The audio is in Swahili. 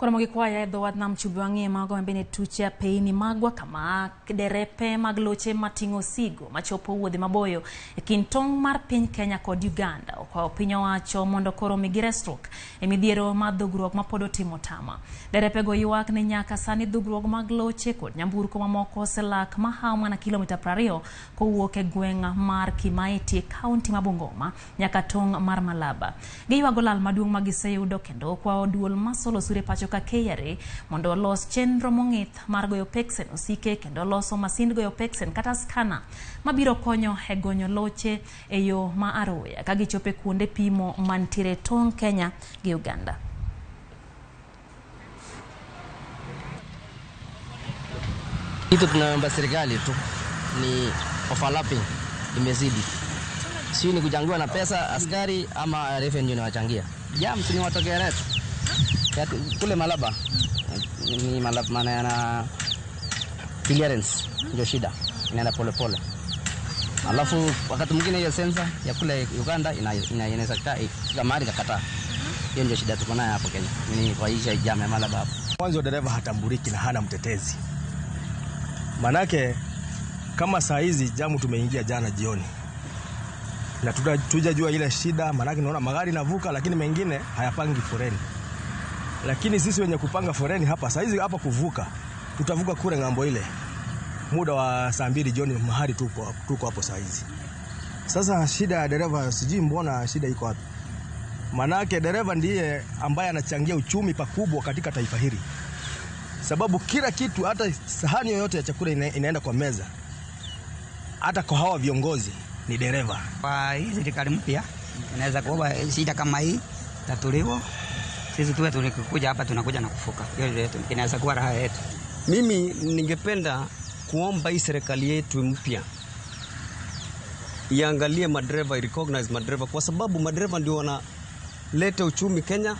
Koro gikwaya e dho wadh nam chumbi wang'e mago mabende tuche apeyni magwa kama derepe mag loche mating'o osigo machopo wuodhe maboyo e kind tong' mar piny Kenya kod Uganda okwayo piny owacho mondo koro omigi resruok e midhiero mar dhugruok mapod otimo tama. Derepego ywak ni nyaka sani dhugruok mag loche kod nyamburko mamoko oselak mahawo mana kilomita 20 kowuok e gweng' mar Kimaeti e kaunti ma Bungoma nyaka tong' mar Malaba. Giywago lal maduong' ma giseyudo kendo okwayo duol masolo osuru e pacho ka KRA mondo olos chenro mong'ith mar goyo peksen osike kendo loso masind goyo peksen kata scanner mabiro konyo e gonyo loche e yo ma aruya ka gichopo e kuonde pimo mantiere tong' Kenya gi Uganda. Kitu tunaomba serikali tu ni overlapping imezidi, sio ni kuchangiwa na pesa askari ama revenue inawachangia. Jam si ni watokea retu kule Malaba ni Malaba, maana yana clearance ndio shida, inaenda pole pole. Alafu wakati mwingine hiyo sensa ya kule Uganda inaweza kaa mahali kakataa. Hiyo ndio shida tuko nayo hapo Kenya, ni kwa hii jam ya Malaba hapo. Mwanzo dereva hatambuliki na hana mtetezi. Manake kama saa hizi jamu tumeingia jana jioni na tujajua ile shida, manake naona magari navuka, lakini mengine hayapangi foreni. Lakini sisi wenye kupanga foreni hapa saa hizi hapa kuvuka, tutavuka kule ng'ambo ile muda wa saa 2 jioni mahali tuko hapo saa hizi. Sasa shida ya dereva sijui mbona shida iko wapi. Manake dereva ndiye ambaye anachangia uchumi pakubwa katika taifa hili. Sababu kila kitu, hata sahani yoyote ya chakula inaenda kwa meza, hata kwa hawa viongozi ni dereva. Kwa hii serikali mpya inaweza kuwa shida kama hii tatuliwa. Sisi tuwe tulikuja hapa tunakuja na kufuka. Hiyo inaweza kuwa raha yetu. Mimi ningependa kuomba hii serikali yetu mpya iangalie madereva, recognize madereva, kwa sababu madereva ndio wanaleta uchumi Kenya.